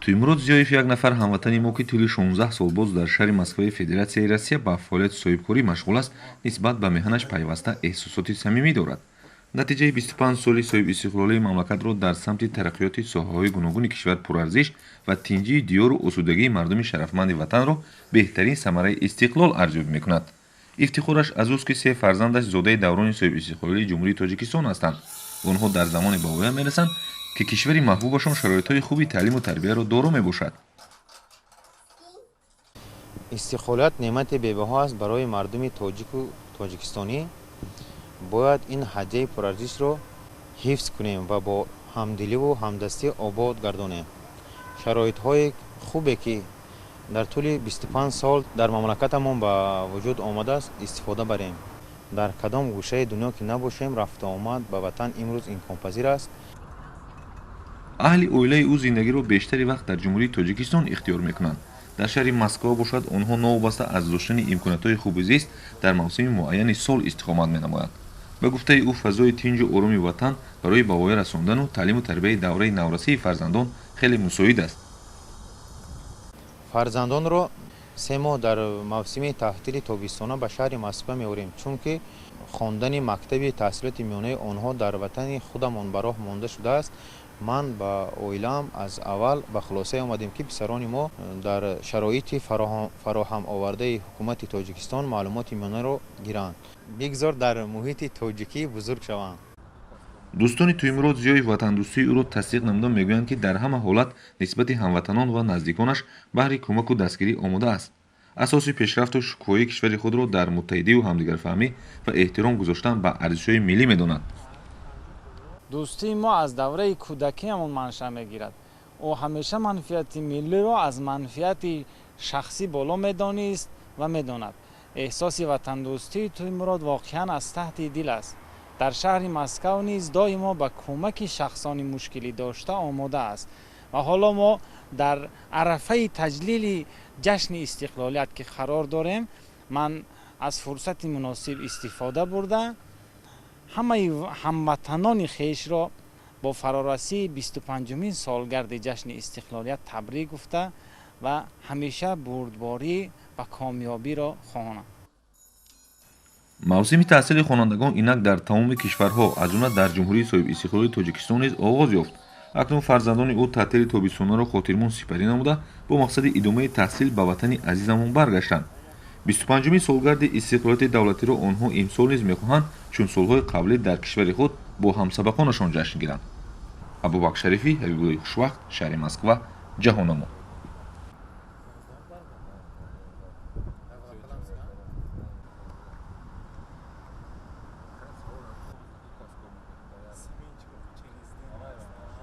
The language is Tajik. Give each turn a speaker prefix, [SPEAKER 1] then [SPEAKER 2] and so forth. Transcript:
[SPEAKER 1] Туймурод Зиёев як нафар ҳамватани мо, ки тӯли 16 сол боз дар шаҳри Москваи Федератсияи Россия ба фаъолияти соҳибкорӣ машғул аст, нисбат ба меҳанаш пайваста эҳсосоти самимӣ дорад. Натиҷаи 25 соли соҳибистиқлолии мамлакатро дар самти тараққиёти соҳаҳои гуногуни кишвар пурарзиш ва тинҷии диёру осудагии мардуми шарафманди ватанро беҳтарин самараи истиқлол арзёбӣ мекунад. Ифтихораш аз ӯст, ки се фарзандаш зодаи даврони соҳибистиқлолии Ҷумҳурии Тоҷикистон ҳастанд. Онҳо дар замоне ба воя мерасанд, ки кишвари маҳбубашон шароитҳои хуби таълиму тарбияро доро мебошад.
[SPEAKER 2] Истиқлолият неъмати бебаҳо аст барои мардуми тоҷику тоҷикистонӣ. Бояд ин ҳадияи пурарзишро ҳифз кунем ва бо ҳамдиливу ҳамдастӣ обод гардонем. Шароитҳои хубе, ки дар тӯли 25 сол дар мамлакатамон ба вуҷуд омадааст, истифода барем. Дар кадом гӯшаи дунё ки набошем, рафтуомад ба ватан имрӯз имконпазир аст.
[SPEAKER 1] Аҳли оилаи ӯ зиндагиро бештари вақт дар Ҷумҳурии Тоҷикистон ихтиёр мекунанд. Дар шаҳри Москва бошад, онҳо новобаста аз доштани имкониятҳои хуби зист дар мавсими муайяни сол истиқомат менамоянд. Ба гуфтаи ӯ, фазои тинҷу ороми ватан барои ба воя расондану таълиму тарбияи давраи наврасии фарзандон хеле мусоид аст.
[SPEAKER 2] Фарзандонро 3 моҳ дар мавсими таътили тобистона ба шаҳри Москва меорем, чунки хондани мактаби таҳсилоти миёнаи онҳо дар ватани худамон ба роҳ монда шудааст. Ман ба оилаам аз аввал ба хулосае омадем, ки писарони мо дар шароити фароҳам овардаи ҳукумати Тоҷикистон маълумоти миёнаро гиранд, бигзор дар муҳити тоҷикӣ бузург шаванд.
[SPEAKER 1] Дӯстони Туймурод Зиёев ватандӯстии ӯро тасдиқ намуда, мегӯянд, ки дар ҳама ҳолат нисбати ҳамватанон ва наздиконаш баҳри кӯмаку дастгирӣ омода аст. Асоси пешрафту шукӯҳии кишвари худро дар муттаҳидиву ҳамдигарфаҳмӣ ва эҳтиром гузоштан ба арзишҳои миллӣ медонад.
[SPEAKER 3] Дӯстии мо аз давраи кӯдакиамон маншаъ мегирад. Ӯ ҳамеша манфиати миллиро аз манфиати шахсӣ боло медонист ва медонад. Эҳсоси ватандӯстии Туймурод воқеан аз таҳти дил аст. Дар шаҳри Москав низ доимо ба кӯмаки шахсони мушкилӣ дошта омода аст. Ва ҳоло мо дар арафаи таҷлили ҷашни истиқлолият ки қарор дорем, ман аз фурсати муносиб истифода бурда, ҳамаи ҳамватанони хешро бо фарорасии 25-умин солгарди ҷашни истиқлолият табрик гуфта ва ҳамеша бурдборӣ ва комёбиро хоҳонам.
[SPEAKER 1] Мавсими таҳсили хонандагон инак дар тамоми кишварҳо, аз ҷумла дар Ҷумҳурии соҳибистиқлоли Тоҷикистон низ оғоз ёфт. Акнун фарзандони ӯ таътили тобистонаро хотирмон сипарӣ намуда, бо мақсади идомаи таҳсил ба ватани азизамон баргаштанд. 25-уми солгарди истиқлолияти давлатиро онҳо имсол низ мехоҳанд чун солҳои қаблӣ дар кишвари худ бо ҳамсабақонашон ҷашн гиранд. Абубакр Шарифӣ, Ҳабибуллои Хушвақт, шаҳри Москва, Ҷаҳоннамо.